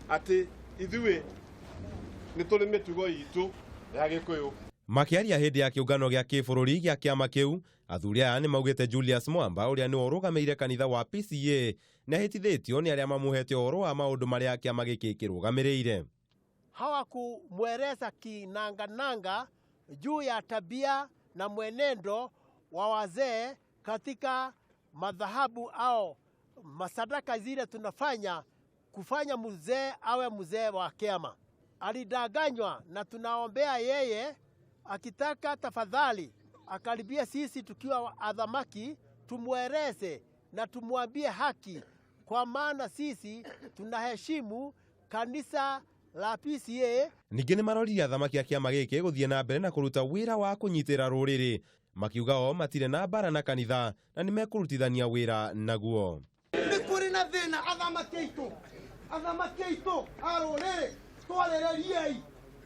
Atĩ ithuĩ nĩ tũrĩ mĩtugo itũ ya Gĩkũyũ. Makĩaria hĩndĩ ya kĩũngano gĩa kĩbũrũri gĩa kĩama kĩu, athuri aya nĩ maugĩte Julius Mwamba, ũrĩa nĩwe ũrũgamĩrĩire kanitha wa PCA, nĩ ahĩtithĩtio nĩ arĩa mamũhete ũhoro wa maũndũ marĩa kĩama gĩkĩ kĩrũgamĩrĩire. Hawakumweleza kinangananga juu ya tabia na mwenendo wa wazee katika madhahabu au masadaka zile tunafanya kufanya mzee awe mzee wa kiama. Alidanganywa na tunaombea yeye, akitaka tafadhali akaribia sisi tukiwa athamaki, tumweleze na tumwambie haki, kwa maana sisi tunaheshimu kanisa la PCA. Ningĩ nĩ maroririe athamaki a kĩama gĩkĩ gũthiĩ na mbere na kũruta wĩra wa kũnyitĩra rũrĩrĩ, makiuga o matirĩ na mbara na kanitha na nĩ mekũrutithania wĩra naguo. Nĩ kũrĩ na thĩna. Athamaki aitũ a rũrĩrĩ, twarĩrĩriei,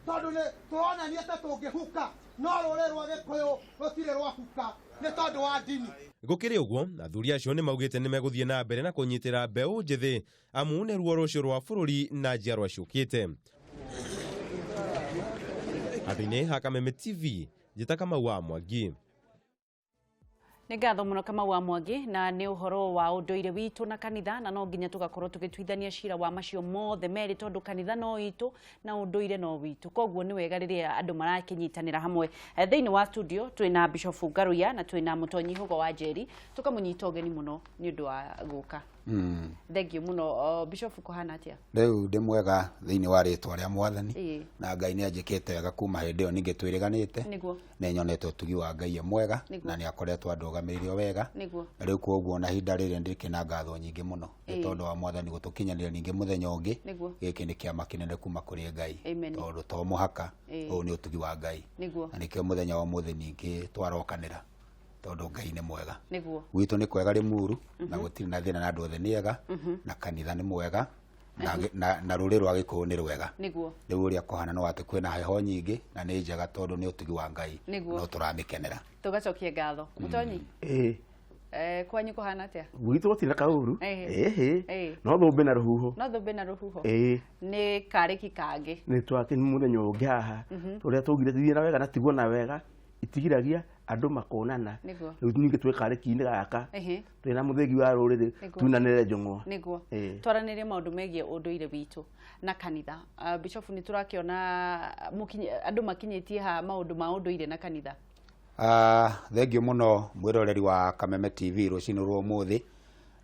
tondũ nĩ tũronania ta tũngĩhuka, no rũrĩrĩ rwa Gĩkũyũ rũtirĩ rwahuka nĩ tondũ wa ndini. Gũkĩrĩ ũguo, athuri acio nĩ maugĩte nĩ megũthiĩ na mbere na kũnyitĩra mbeũ njĩthĩ, amu nĩruo rũciũ rwa bũrũri na njiarwa ciũkĩte. Handũ-inĩ ha Kameme TV, njĩta Kamau wa Mwangi. Nĩ ngatho mũno, Kamau wa Mwangi. Na nĩ ũhoro wa ũndũire witũ na kanitha, na no nginya tũgakorwo tũgĩtuithania cira wa macio mothe merĩ, tondũ kanitha no itũ na ũndũire no witũ. Koguo nĩ wega rĩrĩa andũ marakĩnyitanĩra hamwe. Thĩinĩ wa studio twĩna Bishop Ngaruiya na twĩna Mũtonyi Hugo wa Njeri. Tũkamũnyita ũgeni mũno nĩ ũndũ wa gũka. Thank you mũno. Bishop, kũhana atĩa? Rĩu ndĩ mwega thĩinĩ wa rĩtwa rĩa Mwathani. Na Ngai nĩ anjĩkĩte wega kuma hĩndĩ ĩyo ningĩ twĩrĩganĩte. Nĩ nyonete ũtugi wa Ngai e mwega. Na nĩ akoretwo andũgamĩrĩire o wega. Na rĩu koguo na ihinda rĩrĩ ndĩkĩ na ngatho nyingĩ mũno nĩ tondũ wa Mwathani gũtũkinyanĩria ningĩ mũthenya ũngĩ. Gĩkĩ nĩ kĩama kĩnene kuma kũrĩ Ngai. Amen. Tondũ to mũhaka. Ũyũ nĩ ũtugi wa Ngai. Na nĩkĩo mũthenya wa ũmũthĩ ningĩ twarokanĩra, tondũ Ngai nĩ mwega. Gwitũ nĩ kwega Rĩmuru, na gũtirĩ na thĩna, na andũ othe nĩ ega, na kanitha nĩ mwega, na rũrĩrĩ rwa Gĩkũyũ nĩ rwega. Rĩu ũrĩa kũhana no atĩ kwĩna heho nyingĩ, na nĩ njega tondũ nĩ ũtugi wa Ngai. No tũramĩkenera. Tũgacokia ngatho. Mũtonyi, Ĩĩ. Kwanyu kũhana atĩa? Gwitũ gũtirĩ na kaũru. Ĩhĩ. No thũmbĩ na rũhuho. No thũmbĩ na rũhuho. Ĩĩ. Nĩ karĩki kangĩ. Nĩ twakĩ mũthenya ũngĩ haha ũrĩa twaugire thiĩ na wega na tigwo na wega itigiragia andũ makonana. Rĩu ningĩ twĩ karĩki-inĩ gaka twĩna mũthĩgi wa rũrĩrĩ, tunanĩre njũng'wa. Twaranĩrie maũndũ megiĩ ũndũire witũ na kanitha. Bishop, nĩ tũrakĩona andũ makinyĩtie ha maũndũ ma ũndũire na kanitha. Thengiũ mũno, mwĩroreri wa Kameme TV, rũcinĩ rwa ũmũthĩ.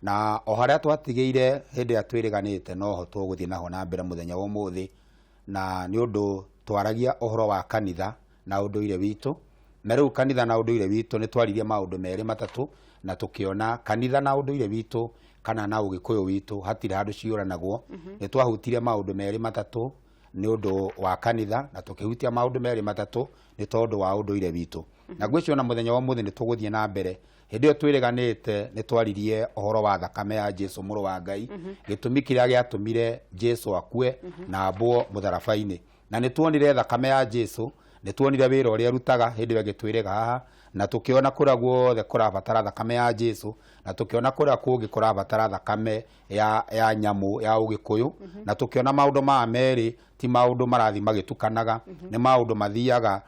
Na o harĩa twatigĩire hĩndĩ ĩrĩa twĩrĩganĩte, noho tũgũthiĩ naho na mbere mũthenya wa ũmũthĩ, na nĩ ũndũ twaragia ũhoro wa kanitha na ũndũire witũ. Na rĩu kanitha na ũndũire witũ, nĩ twaririe maũndũ merĩ matatũ, na tũkĩona kanitha na ũndũire witũ kana na Ũgĩkũyũ witũ hatirĩ handũ ciũranagwo. Nĩ twahutirie maũndũ merĩ matatũ nĩ ũndũ wa kanitha, na tũkĩhutia maũndũ merĩ matatũ nĩ tondũ wa ũndũire witũ. Na ngwĩciria na mũthenya wa ũmũthĩ nĩ tũgũthiĩ na mbere. Hĩndĩ ĩyo twĩrĩganĩte nĩ twaririe ũhoro wa thakame ya Jesu, mũrũ wa Ngai, gĩtũmi kĩrĩa gĩatũmire Jesu akue na ambwo mũtharaba-inĩ. Na nĩ tuonire thakame ya Jesu, nĩ tuonire wĩra ũrĩa ĩrutaga hĩndĩ ĩyo ĩgĩtwĩrĩga haha, na tũkĩona kũrĩa guothe kũrabatara thakame ya Jesu, na tũkĩona kũrĩa kũngĩ kũrabatara thakame ya nyamũ ya Ũgĩkũyũ. Na tũkĩona maũndũ maya merĩ ti maũndũ marathiĩ magĩtukanaga, nĩ maũndũ mathiaga.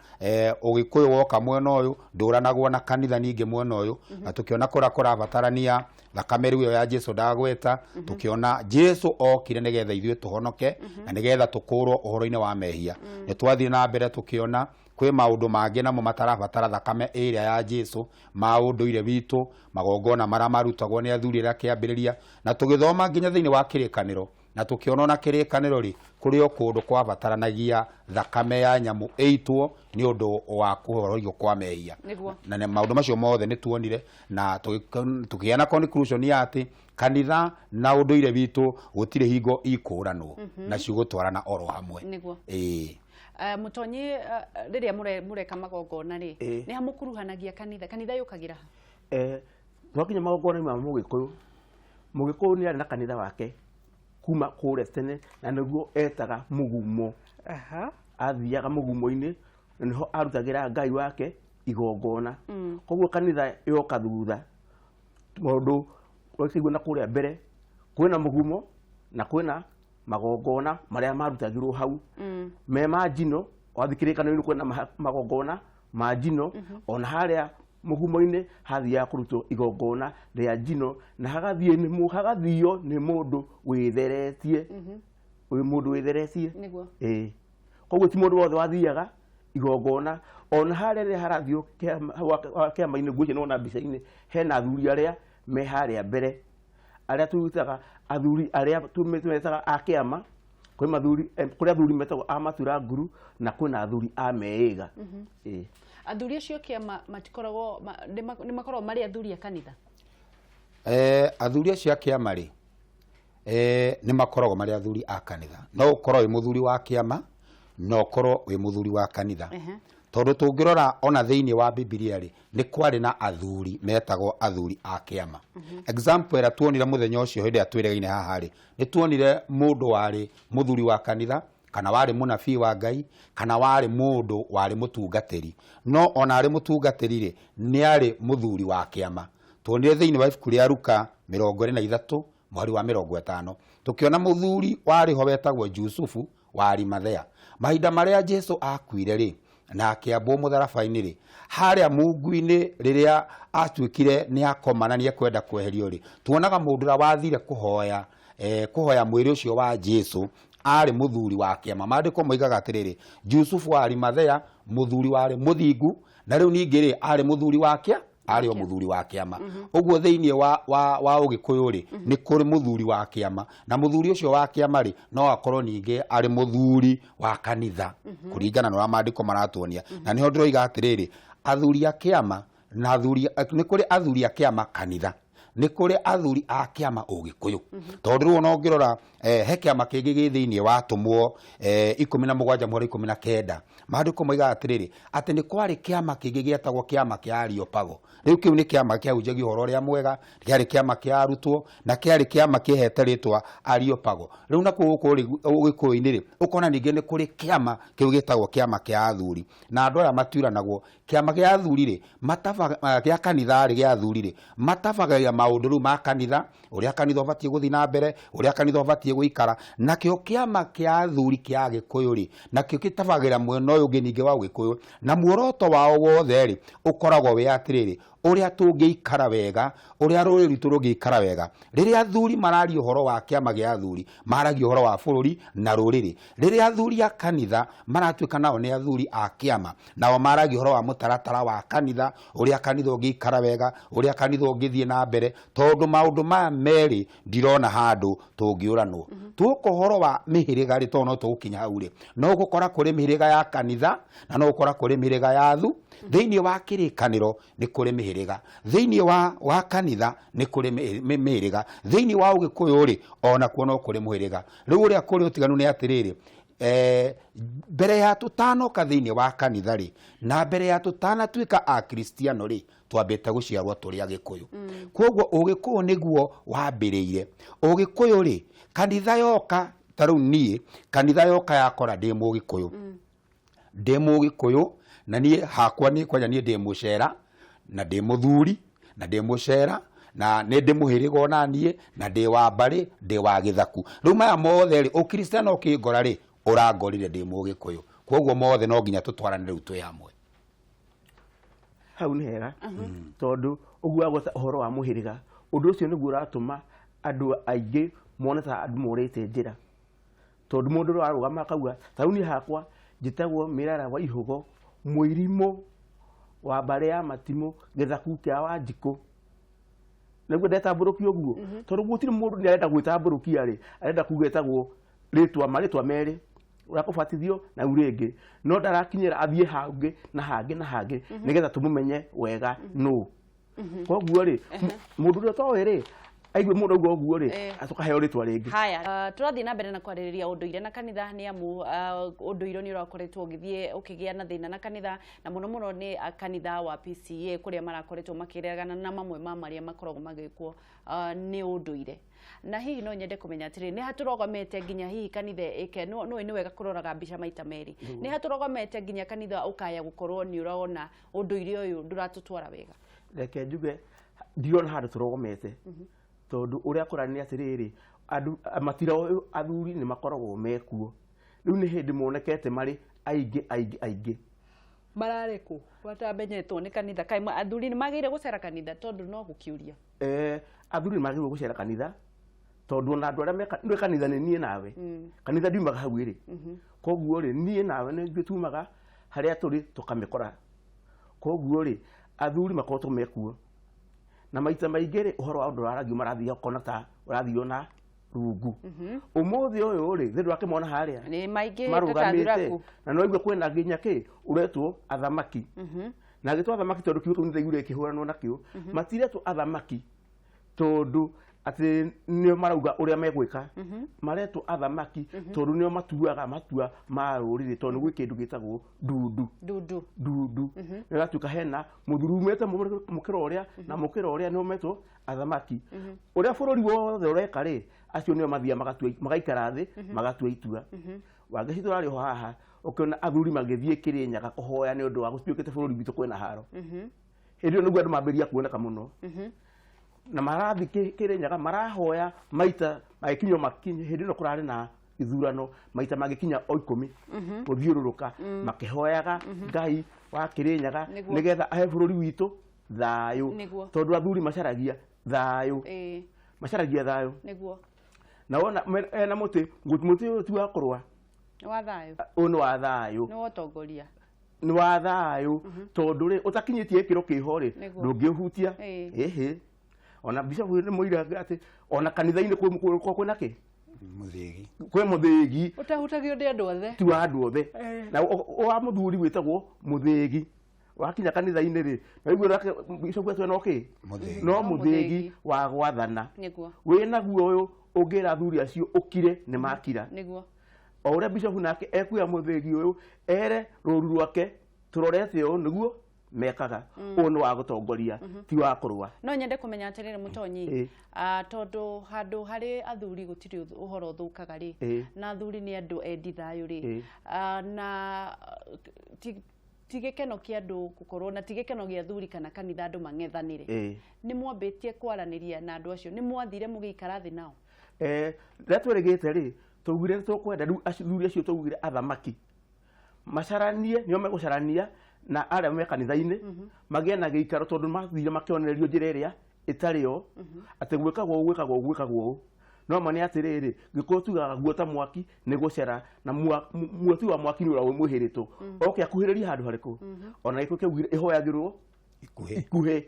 Ũgĩkũyũ woka mwena ũyũ ndũranagwo na kanitha ningĩ mwena ũyũ. Na tũkĩona kũrĩa kũrabatarania thakame rĩu ĩyo ya Jesu ndagweta, tũkĩona Jesu okire nĩgetha ithuĩ tũhonoke na nĩgetha tũkũrwo ũhoro-inĩ wa mehia. Nĩ twathiĩ na mbere tũkĩona kwĩ maũndũ mangĩ namo matarabatara thakame ĩrĩa ya Jesu, ma ũndũire witũ, magongona marĩa marutagwo nĩ athuri arĩa kĩambĩrĩria. Na tũgĩthoma nginya thĩinĩ wa Kĩrĩkanĩro, na tũkĩona ona Kĩrĩkanĩro rĩ, kũrĩ o kũndũ kwabataranagia thakame ya nyamũ ĩitwo nĩ ũndũ wa kũhorohio kwa mehia. Na maũndũ macio mothe nĩ tuonire na tũkĩgĩa na conclusion ya atĩ kanitha na ũndũire witũ gũtirĩ hingo ikũranwo, na cigũtwarana oro hamwe. Ĩĩ. Mũtonyi, rĩrĩa mũreka magongona rĩ, nĩ hamũkuruhanagia kanitha? Kanitha yũkagĩra ha? Twakinya magongona ma Mũgĩkũyũ, Mũgĩkũyũ nĩ arĩ na kanitha wake kuma kũrĩa tene, na nĩguo etaga mũgumo. Athiaga mũgumo-inĩ na nĩho arutagĩra Ngai wake igongona. Koguo kanitha yoka thutha, tondũ wakĩigua na kũrĩa mbere kwĩna mũgumo na kwĩna Magongona marĩa marutagĩrwo hau me ma njino, wathiĩ kĩrĩkanĩro-inĩ kwĩna magongona ma njino, ona harĩa mũgumo-inĩ hathiaga kũrutwo igongona rĩa njino na hagathiĩ nĩ hagathio nĩ mũndũ wĩtheretie, wĩ mũndũ wĩtheretie. Ĩĩ, koguo ti mũndũ wothe wathiaga igongona. Ona harĩa rĩrĩa harathio kĩama-inĩ, ngwĩciria nĩwona mbica-inĩ hena athuri arĩa me harĩa mbere, arĩa twĩtaga athuri arĩa tũmetaga a kĩama. Kwĩ mathuri, kũrĩ athuri metagwo a matura nguru na kwĩna athuri a meĩga. Ĩĩ. Athuri acio kĩama matikoragwo nĩ makoragwo marĩ athuri a kanitha? Athuri acio a kĩama rĩ, nĩ makoragwo marĩ athuri a kanitha. No ũkorwo wĩ mũthuri wa kĩama no ũkorwo wĩ mũthuri wa kanitha, tondũ tũngĩrora ona thĩinĩ wa Bibilia rĩ, nĩ kwarĩ na athuri metagwo athuri a kĩama. Example ĩrĩa tuonire mũthenya ũcio hĩndĩ ĩrĩa twĩregaine haha rĩ, nĩ tuonire mũndũ warĩ mũthuri wa kanitha kana warĩ mũnabii wa Ngai kana warĩ mũndũ warĩ mũtungatĩri, no ona arĩ mũtungatĩri rĩ, nĩ arĩ mũthuri wa kĩama. Tuonire thĩinĩ wa ibuku rĩa Luka 23 mũhari wa 50, tũkĩona mũthuri warĩ ho wetagwo Jusufu wa Arimathea. Mahinda marĩa Jesu akuire rĩ, na akĩambwo mũtharaba-inĩ rĩ, harĩa mungu-inĩ rĩrĩa atuĩkire nĩ akoma na nĩ ekwenda kweherio rĩ, tuonaga mũndũ ũrĩa wathire kũhoya mwĩrĩ ũcio wa Jesu arĩ mũthuri wa kĩama. Maandĩko moigaga atĩrĩrĩ, Jusufu wa Arimathea, mũthuri warĩ mũthingu, na rĩu ningĩ rĩ, arĩ mũthuri wa kĩa arĩ o mũthuri wa kĩama. Ũguo thĩinĩ wa ũgĩkũyũ rĩ, nĩ kũrĩ mũthuri wa kĩama, na mũthuri ũcio wa kĩama rĩ, no akorwo ningĩ arĩ mũthuri wa kanitha kũringana na ũrĩa maandĩko maratuonia. Na nĩho ndĩroiga atĩrĩrĩ, athuri a kĩama na athuri, nĩ kũrĩ athuri a kĩama kanitha, nĩ kũrĩ athuri a kĩama ũgĩkũyũ. Tondũ rĩu ona ũngĩrora, he kĩama kĩngĩ gĩ thĩinĩ wa Atũmwo 17 mweri 19, maandĩko moigaga atĩrĩrĩ, atĩ nĩ kwarĩ kĩama kĩngĩ gĩetagwo kĩama kĩa Areopago. Rĩu kĩu nĩ kĩama kĩahunjagia ũhoro ũrĩa mwega, kĩarĩ kĩama kĩa arutwo na kĩarĩ kĩama kĩhete rĩtwa Areopago. Rĩu nakuo gũkũ ũgĩkũyũ-inĩ rĩ, ũkona ningĩ nĩ kũrĩ kĩama kĩu gĩtagwo kĩama kĩa athuri, na andũ aya maturanagwo. Kĩama gĩa athuri rĩ, gĩa kanitha rĩ, gĩa athuri rĩ, matabagagia maũndũ rĩu ma kanitha, ũrĩa kanitha ũbatiĩ gũthiĩ na mbere, ũrĩa kanitha ũbatiĩ gũikara. Nakĩo kĩama kĩa athuri kĩa Agĩkũyũ rĩ, nakĩo gĩtabagĩra mwena ũyũ ũngĩ ningĩ wa Ũgĩkũyũ, na muoroto wao wothe rĩ, ũkoragwo wĩ atĩrĩrĩ, ũrĩa tũngĩikara wega, ũrĩa rũrĩrĩ rwitũ rũngĩikara wega. Rĩrĩa athuri mararia ũhoro wa kĩama gĩa athuri, maragia ũhoro wa bũrũri na rũrĩrĩ. Rĩrĩa athuri a kanitha maratuĩka nao nĩ athuri a kĩama, nao maragia ũhoro wa mũtaratara wa kanitha, ũrĩa kanitha ũngĩikara wega, ũrĩa kanitha ũngĩthiĩ na mbere. Tondũ maũndũ maya merĩ ndirona handũ tũngĩũranwo. Tuoka ũhoro wa mĩhĩrĩga rĩ, tondũ no tũgũkinya hau rĩ, no ũgũkora kũrĩ mĩhĩrĩga ya kanitha na no ũgũkora kũrĩ mĩhĩrĩga ya thu. Thĩinĩ wa kĩrĩkanĩro nĩ kũrĩ mĩhĩrĩga, thĩinĩ wa kanitha nĩ kũrĩ mĩhĩrĩga, thĩinĩ wa ũgĩkũyũ rĩ, onakuo no kũrĩ mũhĩrĩga. Rĩu ũrĩa kũrĩ ũtiganu nĩ atĩrĩrĩ, mbere ya tũtanoka thĩinĩ wa kanitha rĩ, na mbere ya tũtanatuĩka akristiano rĩ, twambĩte gũciarwo tũrĩ Agĩkũyũ. Koguo ũgĩkũyũ nĩguo wambĩrĩire. Ũgĩkũyũ rĩ, kanitha yoka, ta rĩu niĩ kanitha yoka yakora ndĩ mũgĩkũyũ, ndĩ mũgĩkũyũ, na niĩ hakwa niĩ kwanja niĩ ndĩ mũcera na ndĩ mũthuri na ndĩ mũcera na nĩ ndĩ mũhĩrĩga ona niĩ, na ndĩ wa mbarĩ, ndĩ wa gĩthaku. Rĩu maya mothe rĩ, ũkristiano ũkĩngora rĩ, ũrangorire ndĩ mũgĩkũyũ. Koguo mothe no nginya tũtwarane rĩu twĩ hamwe. Hau nĩ hega, tondũ ũguo wagweta ũhoro wa mũhĩrĩga, ũndũ ũcio nĩguo ũratũma andũ aingĩ mone ta andũ morĩte njĩra. Tondũ mũndũ ũrĩa warũgama akauga, ta rĩu niĩ hakwa njĩtagwo Mĩrara wa Ihũgo, mũirimũ wa mbarĩ ya Matimũ, gĩthaku kĩa Wanjikũ. Nĩguo ndetambũrũkia ũguo, tondũ gũtirĩ mũndũ nĩ arenda gwĩtambũrũkia rĩ, arenda kuga etagwo rĩtwa, marĩtwa merĩ, ũrĩa na rĩu rĩngĩ no ndarakinyĩra athiĩ hangĩ na hangĩ na hangĩ nĩgetha tũmũmenye wega nũ. Koguo rĩ, mũndũ ũrĩa ũtoĩ rĩ, aigue mũndũ auga ũguo rĩ, acoka heo rĩtwa rĩngĩ. Haya, tũrathiĩ na mbere na kwarĩrĩria ũndũire na kanitha, nĩ amu ũndũire nĩ ũrakoretwo ũgĩthiĩ ũkĩgĩa na thĩna na kanitha, na mũno mũno nĩ kanitha wa PCA kũrĩa marakoretwo makĩregana na mamwe ma marĩa makoragwo magĩkwo nĩ ũndũire. Na hihi no nyende kũmenya atĩrĩrĩ, nĩ hatũrogamete nginya hihi kanitha ĩke no nĩ wega kũroraga mbica maita merĩ, nĩ hatũrogamete nginya kanitha ũkaya gũkorwo nĩ ũrona ũndũire ũyũ ndũratũtwara wega? Reke njuge ndirona handũ tũrogomete, tondũ ũrĩa kũrani nĩ atĩrĩrĩ, Andũ matiroĩ athuri nĩ makoragwo mekuo. Rĩu nĩ hĩndĩ monekete marĩ aingĩ aingĩ aingĩ. Mararĩ kũ matamenyetwo nĩ kanitha? Kaĩ athuri nĩ magĩrĩire gũcera kanitha? Tondũ no gũkĩũria. Athuri nĩ magĩrĩirwo gũcera kanitha, tondũ ona andũ arĩa meka nĩ kanitha nĩ niĩ nawe. Kanitha ndiumaga hau ĩrĩ. Koguo rĩ, niĩ nawe nĩ ithuĩ tumaga harĩa tũrĩ tũkamĩkora. Koguo rĩ, athuri makoretwo mekuo. Na maita maingĩ rĩ, ũhoro wa ũndũ ũraragio marathiĩ ũkona ta ũrathio na rungu. Ũmũthĩ ũyũ rĩ, thĩ ndwakĩmona harĩa. Nĩ maingĩ. Marũgamĩte na no igua kwĩna nginya kĩ ũretwo athamaki. Na gĩtwo athamaki tondũ kiugo kĩu nĩndĩraiguire gĩkĩhũranwo nakĩo. Matiretwo athamaki tondũ atĩ nĩo marauga ũrĩa megwĩka. Maretwo athamaki tondũ nĩo matuaga matua ma rũrĩrĩ, tondũ nĩ gwĩ kĩndũ gĩtagwo ndundu. Ndundu. Ndundu. Nĩ gatuĩka hena mũthuri umĩte mũkĩra ũrĩa na mũkĩra ũrĩa, nĩo metwo athamaki. Ũrĩa bũrũri wothe ũreka rĩ, acio nĩo mathiaga magatua, magaikara thĩ magatua itua. Wangeci tũrarĩ ho haha, ũkĩona athuri magĩthiĩ Kĩrĩnyaga kũhoya nĩ ũndũ wa gũtuĩkĩte bũrũri witũ kwĩna haro. Hĩndĩ ĩyo nĩguo andũ mambĩrĩria kuoneka mũno. Na marathiĩ Kĩrĩnyaga marahoya maita magĩkinya makinye, hĩndĩ ĩno kũrarĩ na ithurano maita magĩkinya o 10 gũthiũrũrũka makĩhoyaga Ngai wa Kĩrĩnyaga nĩgetha ahe bũrũri witũ thayũ. Tondũ athuri macaragia thayũ. Macaragia thayũ. Na wona ena mũtĩ, mũtĩ ũyũ ti wa kũrũa. Nĩ wa thayũ. Ũyũ nĩ wa thayũ. Nĩ wa ũtongoria. Nĩ wa thayũ. Tondũ rĩ, ũtakinyĩtie gĩkĩro kĩho rĩ, ndũngĩũhutia. Ĩhĩ. Ona bishop nĩ mũira atĩ ona kanitha-inĩ kwĩna kĩ? Mũthĩgi. Kwĩ mũthĩgi. Ũtahutagio nĩ andũ othe. Ti wa andũ othe. Na wa mũthuri wĩtagwo mũthĩgi. Wakinya kanitha-inĩ rĩ, na ũguo nake bishop etwo no kĩ? Mũthĩgi. No mũthĩgi wa gwathana. Wĩ naguo ũyũ ũngĩra athuri acio ũkire nĩ makira. O ũrĩa bishop nake ekuoya mũthĩgi ũyũ ere rũru rwake tũrorete ũũ nĩguo mekaga. Ũyũ nĩ wa gũtongoria, ti wa kũrũa. No nyende kũmenya atĩrĩrĩ Mũtonyi, tondũ handũ harĩ athuri gũtirĩ ũhoro ũthũkaga rĩ, na athuri nĩ andũ endi thayũ rĩ, na ti gĩkeno kĩa andũ gũkorwo na ti gĩkeno gĩa athuri kana kanitha andũ mang'ethanĩre. Nĩ mwambĩtie kwaranĩria na andũ acio? Nĩ mwathire mũgĩikara thĩ nao? Rĩrĩa twerĩgĩte rĩ, twaugire nĩ tũkwenda rĩu athuri acio twaugire athamaki macaranie, nĩo megũcarania na arĩa me kanitha-inĩ magĩe na gĩikaro, tondũ mathire makĩonererio njĩra ĩrĩa ĩtarĩ yo, atĩ gwĩkagwo ũũ, gwĩkagwo ũũ, gwĩkagwo ũũ. No ma nĩ atĩrĩrĩ, Gĩkũyũ tugaga guota mwaki nĩ gũcera, na muoti wa mwaki nĩ ũrĩa mwĩhĩrĩtwo. Oke akuhĩrĩrie handũ harĩkũ? Ona Gĩkũyũ kĩaugire ĩhoyagĩrwo ikuhĩ. Ikuhĩ.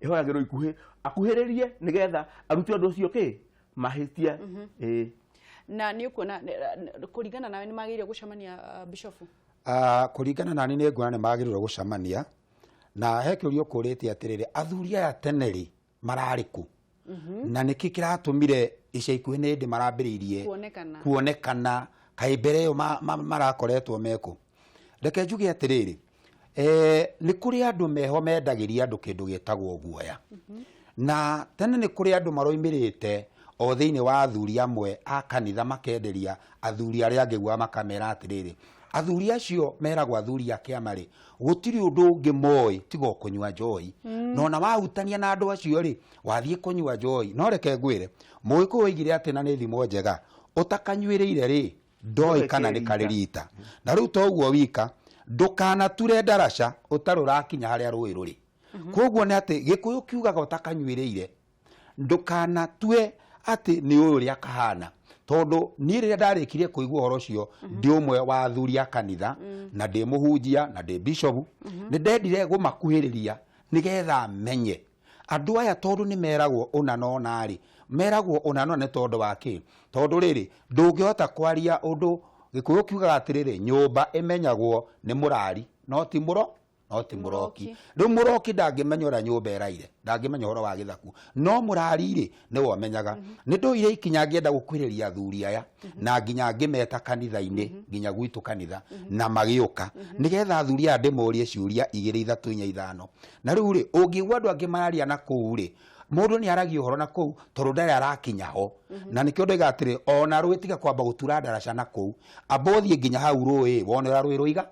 Ĩhoyagĩrwo ikuhĩ. Akuhĩrĩrie nĩgetha arute ũndũ ũcio kĩ? Mahĩtia. Na nĩ ũkuona kũringana nawe nĩ magĩrĩire gũcemania, Bishop? Kũringana nani nĩ nguona nĩ magĩrĩirwo gũcemania. Na he kĩũria ũkũrĩtie atĩrĩrĩ, athuri aya tene rĩ mararĩ kũ? Na nĩkĩ kĩratũmire ica ikuhĩ nĩ hĩndĩ marambĩrĩirie kuonekana, kaĩ mbere ĩyo marakoretwo mekũ? Reke njuge atĩrĩrĩ, nĩ kũrĩ andũ meho mendagĩria andũ kĩndũ gĩtagwo guoya. Na tene nĩ kũrĩ andũ maroimĩrĩte o thĩinĩ wa athuri amwe a kanitha makenderia athuri arĩa angĩ guoya, makamera atĩrĩrĩ, athuri acio meragwo athuri a kĩama rĩ, gũtirĩ ũndũ ũngĩ moĩ tiga o kũnyua njohi. Na ona wahutania na andũ acio rĩ, wathiĩ kũnyua njohi. No reke ngwĩre, Mũgĩkũyũ oigire atĩ, na nĩ thimo njega, ũtakanyuĩrĩire rĩ, ndoĩ kana nĩ karĩ rita. Na rĩu to ũguo wika, ndũkanature ndaraca ũtarĩ ũrakinya harĩa rũĩ rũrĩ. Koguo nĩ atĩ Gĩkũyũ kiugaga ũtakanyuĩrĩire, ndũkanatue atĩ nĩ ũyũ ũrĩa kahana. Tondũ niĩ rĩrĩa ndarĩkirie kũigua ũhoro ũcio, ndĩ ũmwe wa athuri a kanitha, na ndĩ mũhunjia, na ndĩ bishop, nĩ ndendire gũmakuhĩrĩria nĩgetha menye andũ aya, tondũ nĩ meragwo ũna na ũna rĩ, meragwo ũna na ũna nĩ tondũ wa kĩ? Tondũ rĩrĩ, ndũngĩhota kwaria ũndũ. Gĩkũyũ kiugaga atĩrĩrĩ, nyũmba ĩmenyagwo nĩ mũrari no ti mũro, no ti mũroki. Rĩu mũroki ndangĩmenya ũrĩa nyũmba ĩraire, ndangĩmenya ũhoro wa gĩthaku, no mũrari rĩ, nĩwe ũmenyaga. Nĩ ndoire ikinya ngĩenda gũkuhĩrĩria athuri aya, na nginya ngĩmeta kanitha-inĩ, nginya gwitũ kanitha, na magĩũka nĩgetha athuri aya ndĩmorie ciũria 2, 3, 4, 5. Na rĩu rĩ, ũngĩigua andũ angĩ mararia na kũu rĩ, mũndũ nĩ aragia ũhoro na kũu tondũ ndarĩ arakinya ho. Na nĩkĩo ndoiga atĩrĩ, ona rũĩ tiga kwamba gũtura ndaraca na kũu, amba ũthiĩ nginya hau rũĩ wone ũrĩa rũĩ rũiga,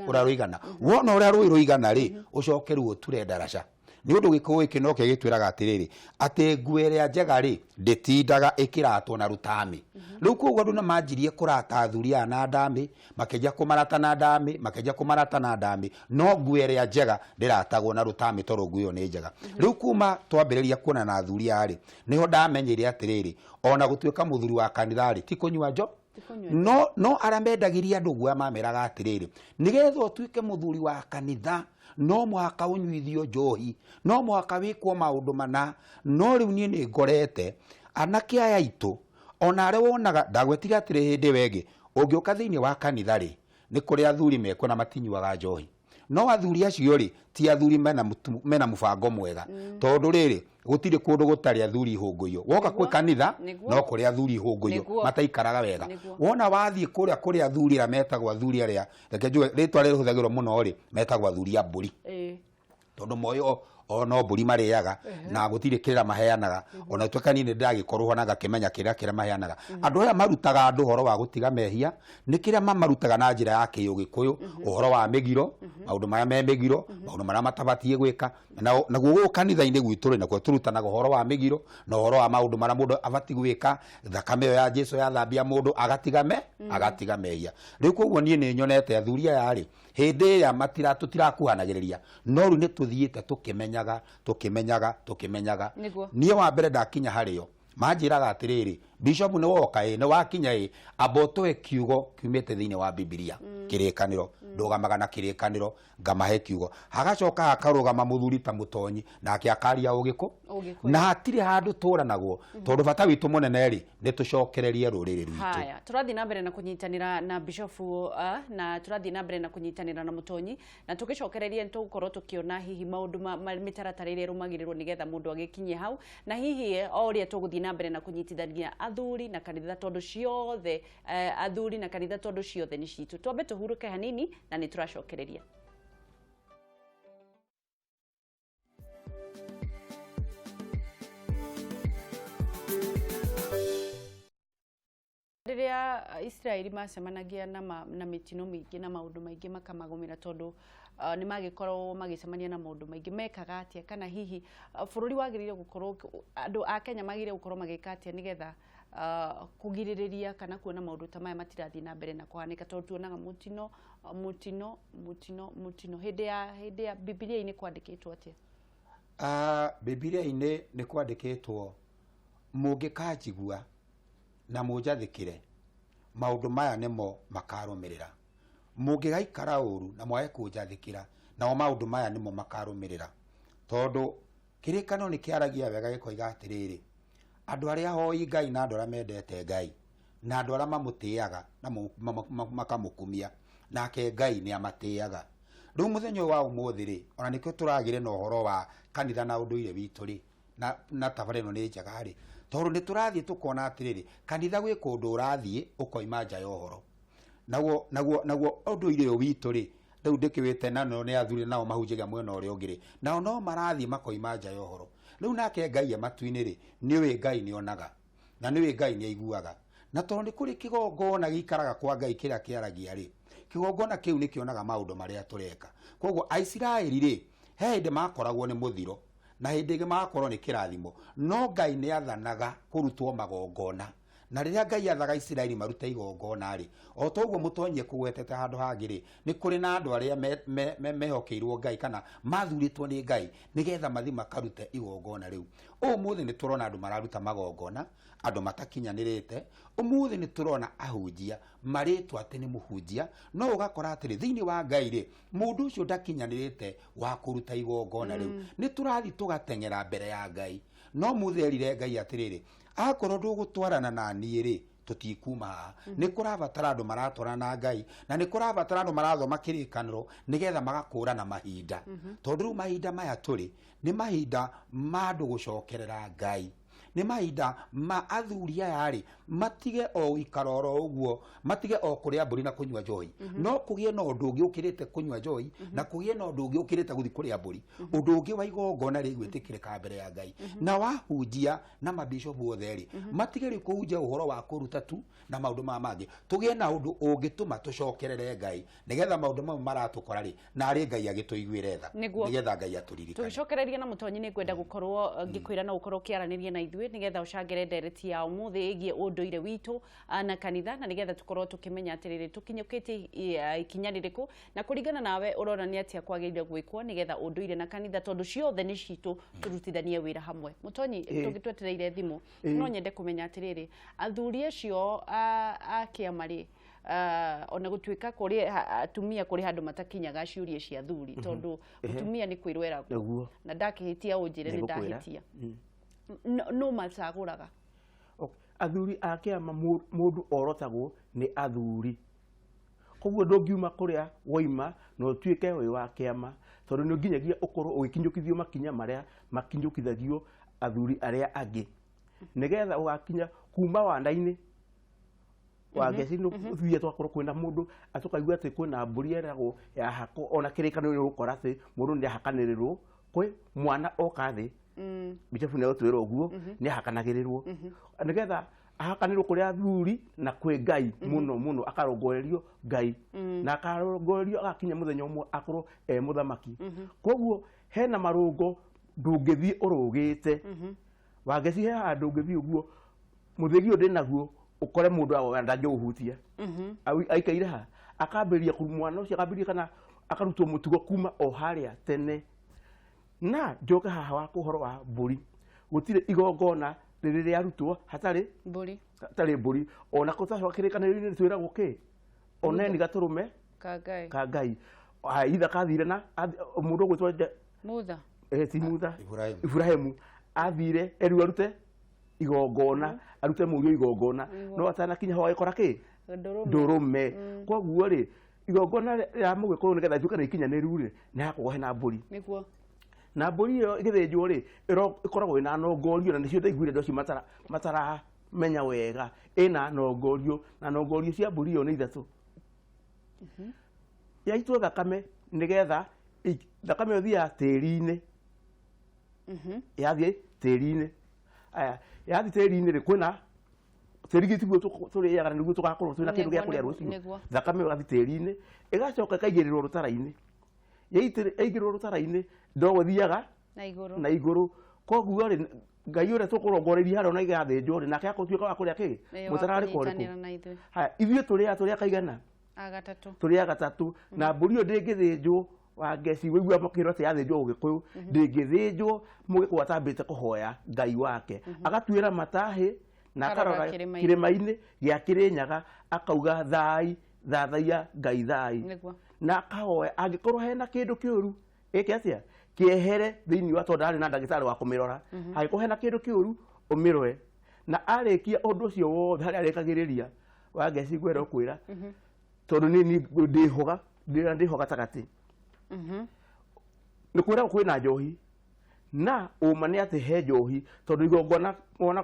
ũrĩa rũigana. Wona ũrĩa rũĩ rũigana rĩ, ũcoke rĩu ũture ndaraca. Nĩ ũndũ gĩkũyũ gĩkĩ nokĩo gĩtwĩraga atĩrĩrĩ, atĩ nguo ĩrĩa njega rĩ ndĩtindaga ĩkĩratwo na rũtamĩ. Rĩu koguo andũ nĩ manjirie kũrata athuri aya na ndamĩ, makĩanjia kũmarata na ndamĩ, makĩanjia kũmarata na ndamĩ, no nguo ĩrĩa njega ndĩratagwo na rũtamĩ tondũ nguo ĩyo nĩ njega. Rĩu kuma twambĩrĩria kuona na athuri aya rĩ, nĩho ndamenyire atĩrĩrĩ, ona gũtuĩka mũthuri wa kanitha rĩ, ti kũnyua njo, no arĩa mendagĩria andũ guoya mameraga atĩrĩrĩ, nĩgetha ũtuĩke mũthuri wa kanitha no mũhaka ũnyuithio njohi, no mũhaka wĩkwo maũndũ mana. No rĩu niĩ nĩ ngorete anake aya aitũ ona arĩa wonaga, ndagwetire atĩrĩ hĩndĩ ĩyo ĩngĩ, ũngĩũka thĩinĩ wa kanitha rĩ, nĩ kũrĩ athuri mekuo na matinyuaga njohi, no athuri acio rĩ ti athuri mena mũbango mwega, tondũ rĩrĩ gũtirĩ kũndũ gũtarĩ athuri ihũngũiyo. Woka kwĩ kanitha no kũrĩ athuri ihũngũiyo mataikaraga wega. Wona wathiĩ kũrĩa kũrĩ athuri arĩa metagwo athuri arĩa, reke njuge rĩtwa rĩrĩa rĩhũthagĩrwo mũno rĩ, metagwo athuri a mbũri, tondũ moyo o no mbũri marĩaga na gũtirĩ kĩrĩra maheanaga. Ona tuĩka niĩ nĩ ndĩragĩkorwo na ngakĩmenya kĩrĩra kĩrĩa maheanaga. Andũ aya marutaga andũ ũhoro wa gũtiga mehia, nĩ kĩrĩa mamarutaga na njĩra ya kĩũgĩkũyũ, ũhoro wa mĩgiro, maũndũ marĩa me mĩgiro, maũndũ marĩa matabatiĩ gwĩka. Naguo gũkũ kanitha-inĩ gwitũ rĩ, nakuo tũrutanaga ũhoro wa mĩgiro na ũhoro wa maũndũ marĩa mũndũ abatiĩ gwĩka, thakame ĩyo ya Jesu yathambia mũndũ agatiga mehia. Rĩu koguo niĩ nĩ nyonete athuri aya rĩ, hĩndĩ ĩrĩa tũtirakuhanagĩrĩria, no rĩu nĩ tũthiĩte tũkĩmenyaga, tũkĩmenyaga, tũkĩmenyaga. Niĩ wa mbere ndakinya harĩo, manjĩraga atĩrĩrĩ, Bishop nĩ woka ĩ, nĩ wakinya ĩ, amba ũtũhe kiugo kiumĩte thĩinĩ wa Bibilia, kĩrĩkanĩro, ndũgamaga na kĩrĩkanĩro, ngamahe kiugo. Hagacoka hakarũgama mũthuri ta mũtonyi, nake akaria ũgĩkũ, na hatirĩ handũ tũranagwo, tondũ bata witũ mũnene rĩ, nĩ tũcokererie rũrĩrĩ rwitũ. Haya, tũrathiĩ na mbere na kũnyitanĩra na Bishop, na tũrathiĩ na mbere na kũnyitanĩra na mũtonyi, na tũgĩcokereria nĩ tũgũkorwo tũkĩona hihi maũndũ ma mĩtaratara ĩrĩa ĩrũmagĩrĩrwo nĩgetha mũndũ agĩkinye hau, na hihi o ũrĩa tũgũthiĩ na mbere na kũnyitithania athuri na kanitha, tondũ ciothe athuri na kanitha, tondũ ciothe nĩ citũ. Twambe tũhurũke hanini na nĩ tũracokereria. Rĩrĩa Isiraeli macemanagia na mĩtino mĩingĩ na maũndũ maingĩ makamagũmĩra, tondũ nĩ magĩkorwo magĩcemania na maũndũ maingĩ, mekaga atĩa? Kana hihi bũrũri wagĩrĩire gũkorwo, andũ a Kenya magĩrĩire gũkorwo magĩka atĩa nĩgetha kũgirĩrĩria kana kuona maũndũ ta maya matirathiĩ na mbere na kũhanĩka, tondũ tuonaga mũtino, mũtino, mũtino, mũtino. Hĩndĩ ya Bibilia-inĩ kwandĩkĩtwo atĩa? Bibilia-inĩ nĩ kwandĩkĩtwo, mũngĩkanjigua na mũnjathĩkĩre, maũndũ maya nĩmo makarũmĩrĩra. Mũngĩgaikara ũru na mwage kũnjathĩkĩra, nao maũndũ maya nĩmo makarũmĩrĩra. Tondũ kĩrĩkanĩro nĩ kĩaragia wega gĩkoiga atĩrĩrĩ, andũ arĩa ahoi Ngai na andũ arĩa mendete Ngai na andũ arĩa mamũtĩaga na makamũkumia, nake Ngai nĩ amatĩaga. Rĩu mũthenya ũyũ wa ũmũthĩ rĩ, ona nĩkĩo tũragĩre na ũhoro wa kanitha na ũndũire witũ rĩ, na tabarĩra ĩno nĩ njega rĩ, tondũ nĩ tũrathiĩ tũkona atĩrĩrĩ, kanitha gwĩ kũndũ ũrathiĩ ũkoima nja ya ũhoro. Naguo ũndũire ũyũ witũ rĩ, rĩu ndĩkĩwĩte na no nĩ athuri nao mahunjagia mwena ũrĩa ũngĩ rĩ, nao no marathiĩ makoima nja ya ũhoro. Rĩu nake Ngai e matu-inĩ rĩ, nĩũĩ Ngai nĩonaga, na nĩũĩ Ngai nĩaiguaga. Na tondũ nĩ kũrĩ kĩgongona gĩikaraga kwa Ngai kĩrĩa kĩaragia rĩ, kĩgongona kĩu nĩkĩonaga maũndũ marĩa tũreka. Koguo Aisiraeli rĩ, he hĩndĩ makoragwo nĩ mũthiro, na hĩndĩ ĩngĩ magakorwo nĩ kĩrathimo, no Ngai nĩathanaga kũrutwo magongona. Na rĩrĩa Ngai athaga Isiraeli marute igongona rĩ, o ta ũguo mũtonyi ekũgwetete handũ hangĩ rĩ, nĩ kũrĩ na andũ arĩa mehokeirwo Ngai kana mathurĩtwo nĩ Ngai nĩgetha mathiĩ makarute igongona rĩu. Ũmũthĩ nĩ tũrona andũ mararuta magongona, andũ matakinyanĩrĩte. Ũmũthĩ nĩ tũrona ahunjia marĩtwo atĩ nĩ mũhunjia, no ũgakora atĩrĩ, thĩinĩ wa Ngai rĩ, mũndũ ũcio ndakinyanĩrĩte wa kũruta igongona rĩu. Nĩ tũrathiĩ tũgateng'era mbere ya Ngai, no mũtherire Ngai atĩrĩrĩ, akorwo ndũgũtwarana na niĩ rĩ, tũtikuma haha. Nĩ kũrabatara andũ maratwarana na Ngai, na nĩ kũrabatara andũ marathoma kĩrĩkanĩro nĩgetha magakũrana mahinda. Tondũ rĩu mahinda maya tũrĩ nĩ mahinda ma andũ gũcokerera Ngai. Nĩ mahinda ma athuri aya rĩ matige o gũikara oro ũguo, matige o kũrĩa mbũri na kũnyua njohi, no kũgĩe na ũndũ ũngĩ ũkĩrĩte kũnyua njohi, na kũgĩe na ũndũ ũngĩ ũkĩrĩte gũthiĩ kũrĩa mbũri, ũndũ ũngĩ wa igongona rĩgwĩtĩkĩrĩka mbere ya Ngai. Na wahunjia na mabishopu othe rĩ, matige rĩu kũhunjia ũhoro wa kũruta tu na maũndũ maya mangĩ, tũgĩe na ũndũ ũngĩtũma tũcokerere Ngai, nĩgetha maũndũ mau maratũkora rĩ, narĩ Ngai agĩtũiguĩre tha, nĩgetha Ngai atũririkane. Tũgĩcokereria na Mũtonyi, nĩ ngwenda gũkorwo ngĩkwĩra no ũkorwo ũkĩaranĩria na ithuĩ nĩgetha ũcangĩre ndereti ya ũmũthĩ ĩgiĩ ũndũire witũ na kanitha, na nĩgetha tũkorwo tũkĩmenya atĩrĩrĩ tũkinyũkĩtie ikinya rĩrĩkũ, na kũringana nawe ũrona nĩ atĩa kwagĩrĩire gwĩkwo nĩgetha ũndũire na kanitha, tondũ ciothe nĩ citũ, tũrutithanie wĩra hamwe. Mũtonyi, tũgĩtwetereire thimũ, no nyende kũmenya atĩrĩrĩ, athuri acio a kĩama rĩ, ona gũtuĩka kũrĩ atumia kũrĩ handũ matakinyaga ciũria cia athuri, tondũ mũtumia nĩ kwĩrwo eragwo, na ndakĩhĩtia ũnjĩre nĩ ndahĩtia, no macagũraga athuri a kĩama. Mũndũ orotagwo nĩ athuri, koguo ndũngiuma kũrĩa woima na ũtuĩke wĩ wa kĩama, tondũ nĩ nginyagia ũkorwo ũgĩkinyũkithio makinya marĩa makinyũkithagio athuri arĩa angĩ, nĩgetha ũgakinya kuma wana-inĩ wa ngeci ũthiĩ twakorwo kwĩna mũndũ atũkaigua atĩ kwĩna mbũri ĩragwo ya hako, ona kĩrĩkanĩro nĩ ũgũkora atĩ mũndũ nĩ ahakanĩrĩrwo kwĩ mwana oka thĩ. Bicabu nĩ egũtwĩra ũguo, nĩ ahakanagĩrĩrwo nĩgetha ahakanĩrwo kũrĩ athuri na kwĩ Ngai mũno mũno, akarongorerio Ngai na akarongorerio agakinya mũthenya ũmwe akorwo e mũthamaki. Koguo hena marũngo ndũngĩthiĩ ũrũgĩte wangeci, he handũ ũngĩthiĩ ũguo mũthĩgi ũyũ ndĩnaguo ũkore mũndũ ndangĩũhutia, aikaire ha akambĩrĩria mwana ũcio akambĩrĩria kana akarutwo mũtugo kuma o harĩa tene. Na njoke haha wa ũhoro wa mbũri, gũtirĩ igongona rĩrĩ rĩarutwo hatarĩ mbũri, hatarĩ mbũri. Ona kũtacoka kĩrĩkanĩro-inĩ twĩragwo kĩ oneni gatũrũme ka Ngai, ka Ngai. Itha kathire na mũndũ ũgwĩtwo Mutha, ti Mutha, Ibrahim, Ibrahimu athire eriu arute igongona, arute mũriũ igongona, no atanakinya ho agĩkora kĩ ndũrũme. Koguo rĩ, igongona rĩa mũgĩkũyũ nĩgetha ituĩke nĩ ikinyanĩru rĩ, nĩ hakorwo hena mbũri. Nĩguo. Na mbũri ĩyo ĩgĩthĩnjwo rĩ, ĩkoragwo ĩna nongorio, na nĩcio ndaiguire andũ acio mataramenya wega, ĩna nongorio, na nongorio cia mbũri ĩyo nĩ ithatũ. Yaitwo thakame, nĩgetha thakame ĩyo thiaga tĩri-inĩ, yathiĩ tĩri-inĩ, aya yathiĩ tĩri-inĩ rĩ, kwĩna tĩri gĩ tiguo tũrĩaga na nĩguo tũgakorwo twĩna kĩndũ gĩa kũrĩa rũciũ. Thakame ĩyo ĩgathiĩ tĩri-inĩ, ĩgacoka ĩkaigĩrĩrwo rũtara-inĩ, yaigĩrĩrwo rũtara-inĩ, ndogo ĩthiaga na igũrũ. Koguo rĩ, Ngai ũrĩa tũkũrongoreirie harĩa ona ĩgathĩnjwo rĩ, nake akũtuĩka wa kũrĩa kĩ mũtararĩko ũrĩkũ. Haya, ithuĩ tũrĩaga tũrĩa kaigana tũrĩa gatatũ, na mbũri ĩyo ndĩngĩthĩnjwo wa ngeci wĩigua makĩrwo atĩ yathĩnjwo ũgĩkũyũ, ndĩngĩthĩnjwo mũgĩkũyũ atambĩte kũhoya Ngai wake, agatuĩra matahĩ na akarora kĩrĩma-inĩ gĩa Kĩrĩnyaga, akauga thai thathaiya Ngai thai, na akahoya angĩkorwo hena kĩndũ kĩũru ĩke atĩa kĩehere thĩinĩ wa, tondũ ndarĩ na ndagĩtarĩ wa kũmĩrora, angĩkorwo hena kĩndũ kĩũru ũmĩroe. Na arĩkia ũndũ ũcio wothe harĩa arĩkagĩrĩria wa ngeci ngwenda ũkwĩra, tondũ niĩ ndĩhoga ndĩho gatagatĩ, nĩ kwĩragwo kwĩna njohi, na ũma nĩ atĩ he njohi, tondũ igongona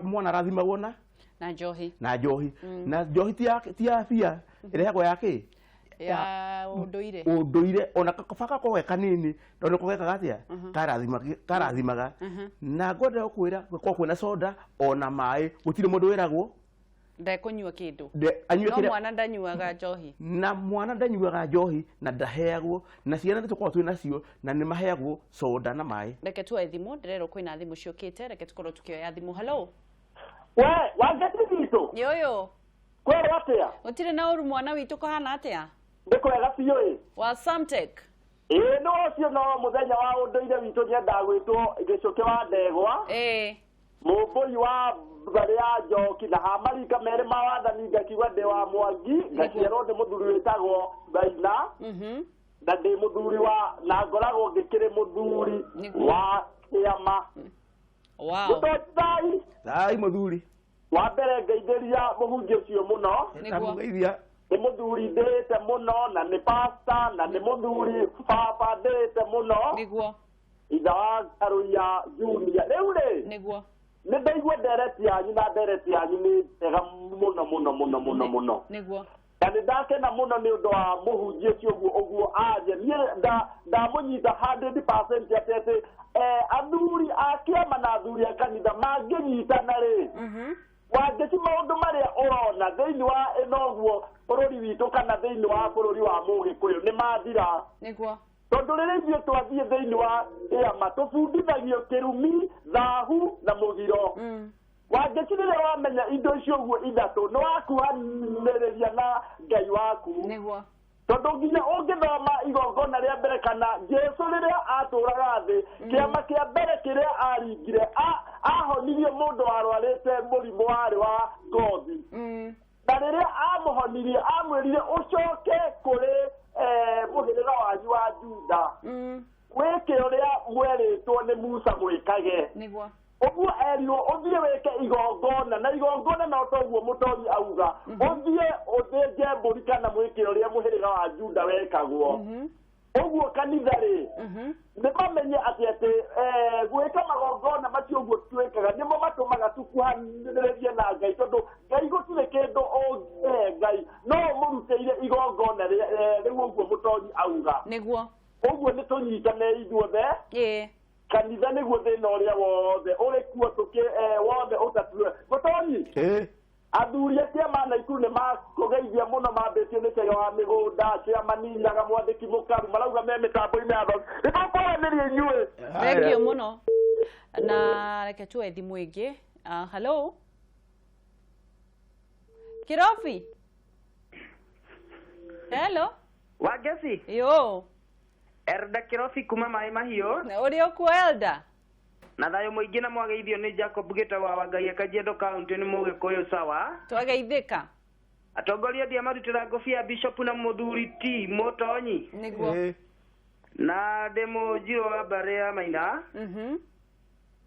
mwana arathimagwo na njohi, na njohi, na njohi ti ya bia, ĩrehagwo ya kĩ ya ũndũire, ũndũire, ona baka koge kanini tondũ nĩko gekaga atĩa karathimaga. Na ngwenda gũkwĩra gũkorwo kwĩna soda ona maĩ, gũtirĩ mũndũ wĩragwo ndekũnyua kĩndũ, no mwana ndanyuaga njohi, na mwana ndanyuaga njohi na ndaheagwo, na ciana nĩ tũkoragwo twĩ nacio na nĩ maheagwo soda na maĩ. Reke tuoe thimũ, ndĩrerwo kwĩna thimũ ciũkĩte, reke tũkorwo tũkĩoya thimũ. Hello. We Wangeci witũ nĩ ũyũ kwerwo atĩa? Gũtirĩ na ũru mwana witũ, kũhana atĩa? Nĩ kwega biũ ĩ. Wa Samtech. Ĩĩ no ũcio no mũthenya wa ũndũire witũ nyendaga gwĩtwo Gĩcũkĩ wa Ndegwa. Ĩĩ. Mũmbũi wa mbarĩ ya Njoki, na ha marika merĩ ma wathani ngakiuga ndĩ wa Mwangi, ngaciarwo nĩ mũthuri wĩtagwo Thaina, na ndĩ mũthuri wa, na ngoragwo ngĩkĩrĩ mũthuri wa kĩama. Wow. Thai. Thai mũthuri. Wa mbere ngeithĩria mũhunjia ũcio mũno. Nĩguo. Nĩ mũthuri ndĩĩte mũno, na nĩ pastor, na nĩ mũthuri baba ndĩĩte mũno. Nĩguo. Itha wa Karuia Junior. Rĩu rĩ, Nĩguo. Nĩ ndaigua ndereti yanyu na ndereti yanyu nĩ njega mũno mũno mũno mũno mũno. Nĩguo. Na nĩ ndakena mũno nĩ ũndũ wa mũhunjia ũcio ũguo ũguo aje niĩ ndamũnyita 100% atĩ atĩ athuri a kĩama na athuri a kanitha mangĩnyitana rĩ wangĩci maũndũ marĩa ũrona thĩinĩ wa ĩno ũguo bũrũri witũ kana thĩinĩ wa bũrũri wa Mũgĩkũyũ nĩ mathira. Nĩguo. Tondũ rĩrĩa ithuĩ twathiĩ thĩinĩ wa kĩama tũbundithagio kĩrumi, thahu na mũgiro. Wangĩci rĩrĩa wamenya indo icio ũguo ithatũ nĩ wakuhanĩrĩria na Ngai waku. Nĩguo. Tondũ nginya ũngĩthoma igongona rĩa mbere kana Jesũ rĩrĩa atũraga thĩ kĩama kĩa mbere kĩrĩa aringire ahonirie mũndũ warwarĩte mũrimũ warĩ wa ngothi. Na rĩrĩa amũhonirie amwĩrire ũcoke kũrĩ mũhĩrĩga wanyu wa Juda wĩke ũrĩa mwerĩtwo nĩ Musa mwĩkage. Nĩguo. Ũguo erirwo ũthiĩ wĩke igongona na igongona no toguo mũtonyi auga ũthiĩ ũthĩnje mbũri kana mwĩke ũrĩa mũhĩrĩga wa Juda wekagwo. Ũguo kanitha rĩ nĩ mamenye atĩ atĩ gwĩka magongona macio ũguo twĩkaga nĩmo matũmaga tũkuhanĩrĩrie na Ngai tondũ Ngai gũtirĩ kĩndũ ũngĩhe Ngai no ũmũrutĩire igongona rĩu ũguo mũtonyi auga. Nĩguo. Ũguo nĩ tũnyitane ithuothe. Ĩĩ. Kanitha nĩguo thĩna ũrĩa wothe ũrĩ kuo tũkĩ wothe ũtatue. Mũtonyi. Athuri a kĩama Naikuru nĩ makũgeithia mũno mambĩtio nĩ Chege wa mĩgũnda kĩama Ninyaga mwandĩki mũkaru marauga me mĩtambo-inĩ ya thoni. Nĩ tũkwaranĩria inyuĩ. Thengiũ mũno. Na reke tuoe thimũ ĩngĩ. Hello. Kĩrobi. Hello. Wangeci. Yo. Elda Kĩrobi kuma Maĩ Mahiũ. Ũrĩ ũkuo Elda? Na thayũ mũingĩ na mwageithio nĩ Jacob Gĩtawa wa Ngai Kajiado County nĩ Mũgĩkũyũ sawa. Twageithĩka. Atongoria ndia marutĩra ngũbia Bishop na mũthuri T Mũtonyi. Nĩguo. Na ndĩ mũnjirũ wa mbarĩ ya Maina.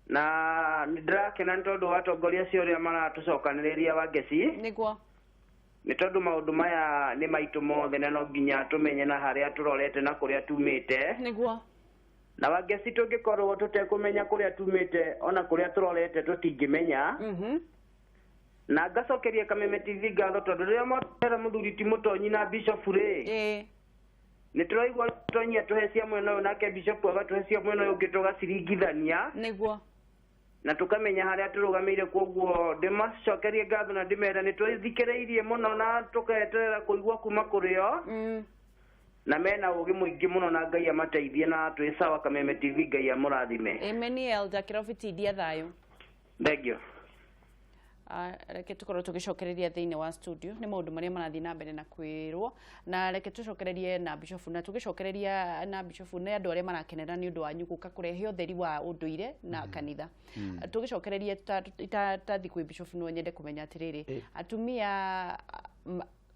Na nĩ ndĩrakena nĩ tondũ wa atongoria acio ũrĩa maratũcokanĩrĩria Wangeci. Nĩguo. Nĩ tondũ maũndũ maya nĩ maitũ mothe na no nginya tũmenye na harĩa tũrorete na kũrĩa tumĩte. Nĩguo. Na Wangeci tũngĩkorwo tũtekũmenya kũrĩa tumĩte ona kũrĩa tũrorete tũtingĩmenya. Na ngacokeria Kameme TV ngatho tondũ rĩrĩa mwatwĩra mũthuri ti Mũtonyi na Bishop rĩ. Nĩ tũraigua Mũtonyi atũhe cia mwena ũyũ nake Bishop agatũhe cia mwena ũyũ ũngĩ tũgaciringithania. Nĩguo. Na tũkamenya harĩa tũrũgamĩire koguo ndĩmacokerie ngatho na ndĩmere nĩ twĩthikĩrĩirie mũno na tũketerera kũigua kuma kũrĩ o. Na mena ũgĩ mũingĩ mũno na Ngai amateithie na twĩ sawa Kameme TV Ngai amũrathime. Amen. Elda Kĩrobi tindia thayũ. Thank you. Reke tũkorwo tũgĩcokereria thĩinĩ wa studio nĩ maũndũ marĩa marathiĩ na mbere na kwĩrwo na reke tũcokererie na Bishop na tũgĩcokereria na Bishop nĩ andũ arĩa marakenera nĩ ũndũ wanyu gũka kũrehe ũtheri wa ũndũire na kanitha. Tũgĩcokererie tathi kwĩ Bishop no nyende kũmenya atĩrĩrĩ atumia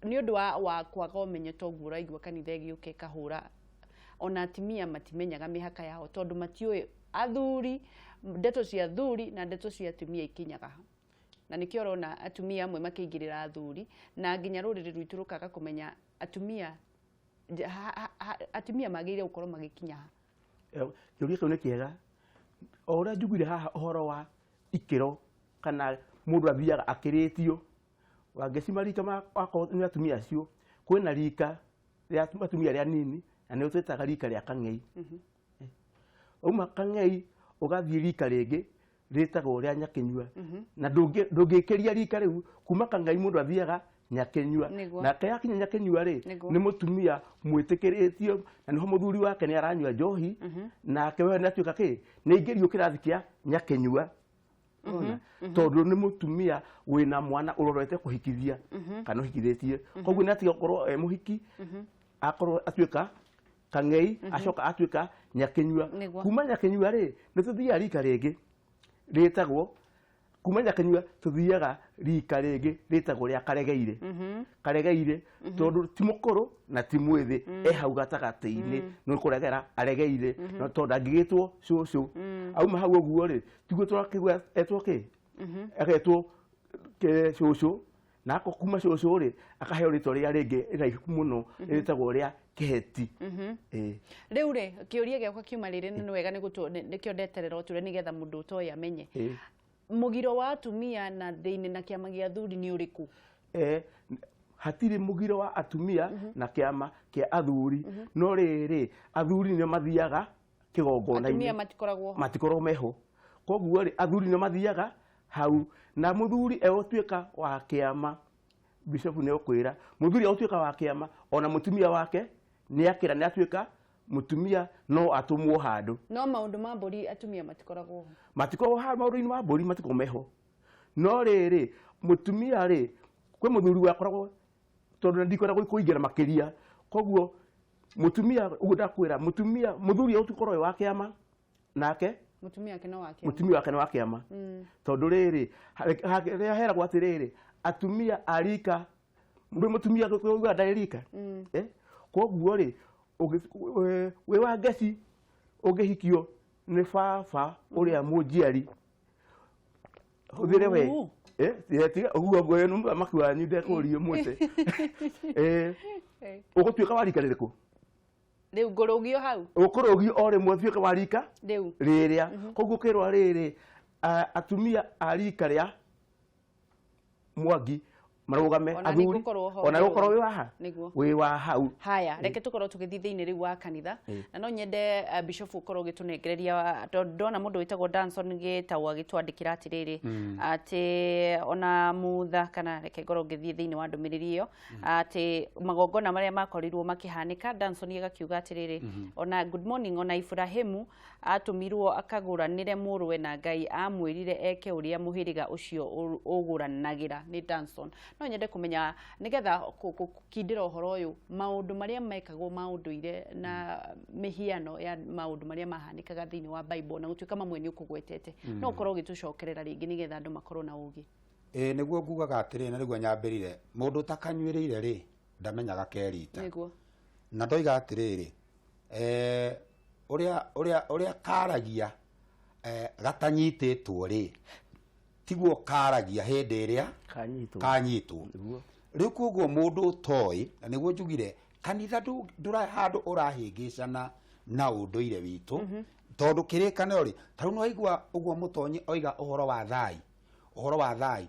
nĩ ũndũ wa kwaga ũmenyo toguo ũraigua kanitha ĩgĩũka ĩkahũra ona atumia matimenyaga mĩhaka yao tondũ matiũĩ athuri ndeto cia athuri na ndeto cia atumia ikinyaga ha. Na nĩkĩo ũrona atumia amwe makĩingĩrĩra athuri na nginya rũrĩrĩ rwitũ rũkaga kũmenya atumia atumia magĩrĩire gũkorwo magĩkinya ha. Kĩũria kĩu nĩ kĩega. O ũrĩa njugire haha ũhoro wa ikĩro kana mũndũ athiaga akĩrĩtio Wangeci marika akorwo nĩ atumia acio kwĩna rika rĩa atumia arĩa anini na nĩo twĩtaga rika rĩa kang'ei. Wauma kang'ei ũgathiĩ rika rĩngĩ rĩtagwo rĩa nyakĩnyua na ndũngĩkĩria rika rĩu kuma kang'ei mũndũ athiaga nyakĩnyua nake akinya nyakĩnyua rĩ nĩ mũtumia mwĩtĩkĩrĩtio na nĩho mũthuri wake nĩ aranyua njohi nake we nĩ atuĩka kĩ nĩ aingĩrio kĩrathi kĩa nyakĩnyua tondũ nĩ mũtumia wĩna mwana ũrorete kũhikithia kana ũhikithĩtie koguo nĩ atiga gũkorwo e mũhiki akorwo atuĩka kang'ei acoka atuĩka nyakĩnyua. Kuma nyakĩnyua rĩ nĩ tũthiaga rika rĩngĩ rĩtagwo kuma nyakĩnyua tũthiaga rika rĩngĩ rĩtagwo rĩa karegeire. Karegeire tondũ ti mũkũrũ na ti mwĩthĩ e hau gatagatĩ-inĩ nĩ kũregera aregeire no tondũ angĩgĩtwo cũcũ auma hau ũguo rĩ tiguo tũrakĩgua etwo kĩ agetwo cũcũ na ako kuma cũcũ rĩ akaheo rĩtwa rĩrĩa rĩngĩ rĩraihu mũno rĩtagwo rĩa kĩheti. Rĩu rĩ kĩũria gĩakwa kiuma rĩrĩ nĩ wega nĩkĩo ndeterera ũtũre nĩgetha mũndũ ũtoĩ amenye. Mũgiro wa atumia na thĩinĩ na kĩama gĩa athuri nĩ ũrĩkũ? Hatirĩ mũgiro wa atumia na kĩama kĩa athuri, no rĩrĩ, athuri nĩo mathiaga kĩgongona-inĩ. Atumia matikoragwo ho. Matikoragwo meho. Koguo rĩ, athuri nĩo mathiaga hau, na mũthuri egũtuĩka wa kĩama, bishop nĩ ũkwĩra mũthuri egũtuĩka wa kĩama, ona mũtumia wake nĩ akĩra nĩ atuĩka mũtumia, no atũmwo handũ. No maũndũ ma mbũri atumia matikoragwo ho. Matikoragwo ha maũndũ-inĩ ma mbũri, matikoragwo meho. No rĩrĩ, mũtumia rĩ, kwĩ mũthuri wakoragwo, tondũ ndikwenda kũingĩra makĩria, koguo mũtumia, ũguo ndakwĩra, mũtumia, mũthuri egũkorwo wĩ wa kĩama, nake mũtumia wake no wa kĩama. Mũtumia wake nĩ wa kĩama. Tondũ rĩrĩ, rĩrĩa heragwo atĩrĩrĩ, atumia a rika, ndũĩ mũtumia ũguo ndarĩ rika. Koguo rĩ, wĩ wa ngeci ũngĩhikio nĩ baba ũrĩa mũnjiari, hũthĩre we. Tiga ũguo ngũĩ nĩ mũthamaki wanyu ndekũrio mũte. Ũgũtuĩka wa rika rĩrĩkũ? Rĩu ngũrũgio hau. Ũkũrũgio o rĩmwe ũtuĩke wa rika rĩu rĩrĩa. Koguo ũkĩrwo rĩrĩ, atumia a rika rĩa Mwangi marũgame, Ona athuri nĩngũkorwo ho. Ona gũkorwo wĩ wa ha? Nĩguo. Wĩ wa hau. Haya, reke tũkorwo tũgĩthiĩ thĩinĩ rĩu wa kanitha, na no nyende bishop ũkorwo ũgĩtũnengereria, tondũ ndona mũndũ wĩtagwo Danson Gĩtau agĩtwandĩkĩra atĩrĩrĩ, atĩ ona mutha, kana reke ngorwo ngĩthiĩ thĩinĩ wa ndũmĩrĩri ĩyo, atĩ magongona marĩa makorirwo makĩhanĩka. Danson agakiuga atĩrĩrĩ, ona good morning, ona Ibrahimu atũmirwo akagũranĩre mũrũwe na Ngai amwĩrire eke ũrĩa mũhĩrĩga ũcio ũgũranagĩra. Nĩ Danson. No nyende kũmenya, nĩgetha kũkindĩra ũhoro ũyũ, maũndũ marĩa mekagwo ma ũndũire na mĩhiano ya maũndũ marĩa mahanĩkaga thĩinĩ wa Bible, na gũtuĩka mamwe nĩ ũkũgwetete, no ũkorwo ũgĩtũcokerera rĩngĩ nĩgetha andũ makorwo na ũgĩ. Ĩĩ, nĩguo ngugaga atĩrĩ, na nĩguo nyambĩrire, mũndũ ũtakanyuĩrĩire rĩ, ndamenyaga kerita. Na ndoiga atĩrĩrĩ, ũrĩa karagia gatanyitĩtwo rĩ, tiguo karagia hĩndĩ ĩrĩa kanyitwo. Kanyitwo. Nĩguo. Rĩu koguo mũndũ ũtoĩ, na nĩguo njugire, kanitha ndũra handũ ũrahĩngĩcana na ũndũire witũ, tondũ kĩrĩkanĩro rĩ, ta rĩu nĩwaigua ũguo mũtonyi oiga ũhoro wa thai, ũhoro wa thai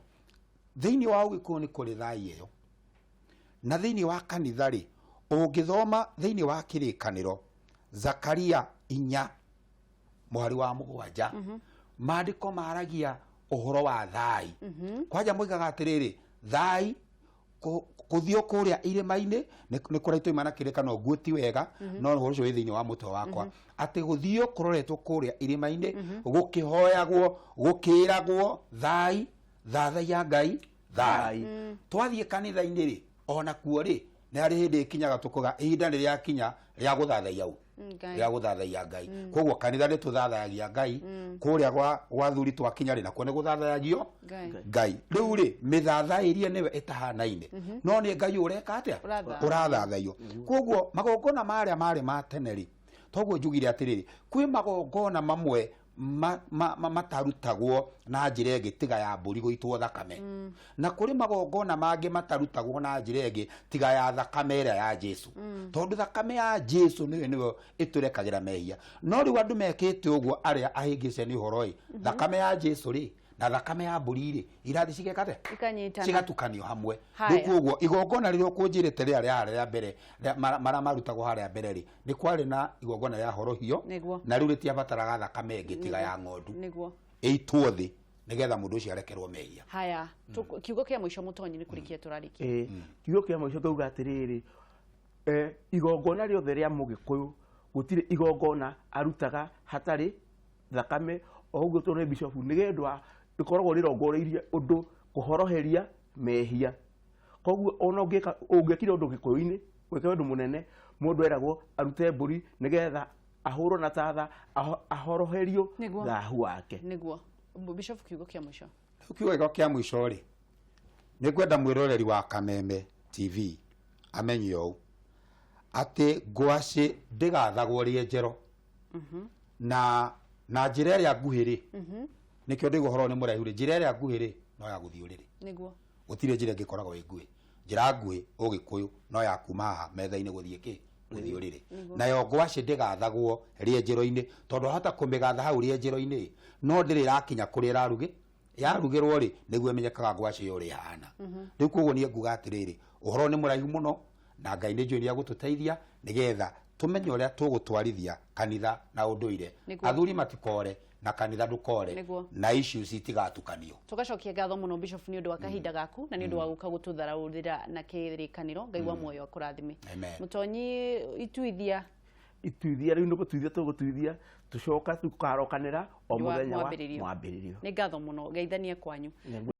thĩinĩ wa Ũgĩkũyũ nĩ kũrĩ thai ĩyo, na thĩinĩ wa kanitha rĩ, ũngĩthoma thĩinĩ wa kĩrĩkanĩro Zakaria 4 mũhari wa 7, maandĩko maragia ũhoro wa thai. Kwanja moigaga atĩrĩrĩ, thai kũthiĩ kũrĩa irĩma-inĩ nĩ kũrĩa tũima na kĩrĩkanĩro nguo ti wega, no ũhoro ũcio wĩ thĩinĩ wa mũtwe wakwa, atĩ gũthiĩ kũroretwo kũrĩa irĩma-inĩ, gũkĩhoyagwo, gũkĩragwo thai, thathaiya Ngai thai. Twathiĩ kanitha-inĩ rĩ, ona kuo rĩ, nĩ harĩ hĩndĩ ĩkinyaga tũkoga ihinda nĩ rĩakinya rĩa gũthathaiya ũ? Ngai. Rĩa gũthathaiya Ngai. Koguo kanitha nĩ tũthathayagia Ngai, kũrĩa gwa thuri twakinya rĩ, nakuo nĩ gũthathayagio Ngai. Ngai. Rĩu rĩ, mĩthathaĩrie nĩwe ĩtahanaine, no nĩ Ngai ũreka atĩa? Ũrathathaiyo. Ũrathathaiyo. Koguo magongona marĩa marĩ ma tene rĩ, toguo njugire atĩrĩrĩ, kwĩ magongona mamwe matarutagwo na njĩra ĩngĩ tiga ya mbũri gũitwo thakame, na kũrĩ magongona mangĩ matarutagwo na njĩra ĩngĩ tiga ya thakame ĩrĩa ya Jesu, tondũ thakame ya Jesu nĩyo nĩyo ĩtũrekagĩra mehia. No rĩu andũ mekĩte ũguo arĩa ahĩngĩce nĩ ũhoro ĩ, thakame ya Jesu rĩ na thakame ya mbũri rĩ, irathiĩ cigeka atĩa? Ikanyitana. Cigatukanio hamwe. Haya. Rĩu koguo igongona rĩrĩa ũkũnjĩrĩte rĩrĩa rĩa harĩa mbere, marĩa marutagwo harĩa mbere rĩ, nĩ kwarĩ na igongona rĩa horohio, na rĩu rĩtiabataraga thakame ĩngĩ tiga ya ng'ondu ĩitwo thĩ nĩgetha mũndũ ũcio arekerwo mehia. Haya, kiugo kĩa mũico mũtonyi nĩ kũrĩkia tũrarĩkia. Kiugo kĩa mũico ngauga atĩrĩrĩ, igongona rĩothe rĩa Mũgĩkũyũ, gũtirĩ igongona arutaga hatarĩ thakame, o ũguo tondũ nĩ bishop, nĩgetha rĩkoragwo rĩrongoreirie ũndũ kũhoroheria mehia. Koguo ona ũngĩekire ũndũ Gĩkũyũ-inĩ, ũgĩka ũndũ mũnene, mũndũ eragwo arute mbũri nĩgetha ahũrwo na tatha, ahoroherio thahu wake. Nĩguo. Bishop, kiugo kĩa mũico. Rĩu kiugo gĩakwa kĩa mũico rĩ, nĩ ngwenda mwĩroreri wa Kameme TV amenye ũũ, atĩ ngwacĩ ndĩgathagwo rĩenjero. Na njĩra ĩrĩa nguhĩ rĩ, nĩkĩo ndĩgũ ũhoro nĩ mũraihu rĩ, njĩra ĩrĩa nguhĩ rĩ, no ya gũthiĩ ũrĩrĩ. Gũtirĩ njĩra ĩngĩ ĩkoragwo ĩ nguhĩ. Njĩra nguhĩ Ũgĩkũyũ no ya kuma haha metha-inĩ gũthiĩ kĩ? Gũthiĩ ũrĩrĩ. Nayo ngwacĩ ndĩgathagwo rĩenjero-inĩ, tondũ wahota kũmĩgatha hau rĩenjero-inĩ, no ndĩrĩ ĩrakinya kũrĩa Yarugĩrwo rĩ, nĩguo ĩmenyekaga ngwacĩ ĩyo ũrĩa ĩhana. Rĩu koguo niĩ nguga atĩrĩrĩ, ũhoro nĩ mũraihu mũno, na Ngai nĩ njũĩ nĩ agũtũteithia nĩgetha tũmenye ũrĩa tũgũtwarithia kanitha na ũndũire. Athuri matikore na kanitha ndũkore. Na issues itigatukanio. Tugacokia ngatho mũno, Bishop, nĩ ũndũ wa kahinda gaku na nĩ ũndũ wa gũka gũtũtharaũrĩra na kĩrĩkanĩro. Ngai wa muoyo akũrathime. Amen. Mũtonyi, ituithia. Ituithia rĩu nĩ gũtuithia tũgũtuithia, tũcoka tũkarokanĩra o Nĩ wa mũthenya wa mwambĩrĩrio. Mwambĩrĩrio. Nĩ ngatho mũno, geithanie kwanyu.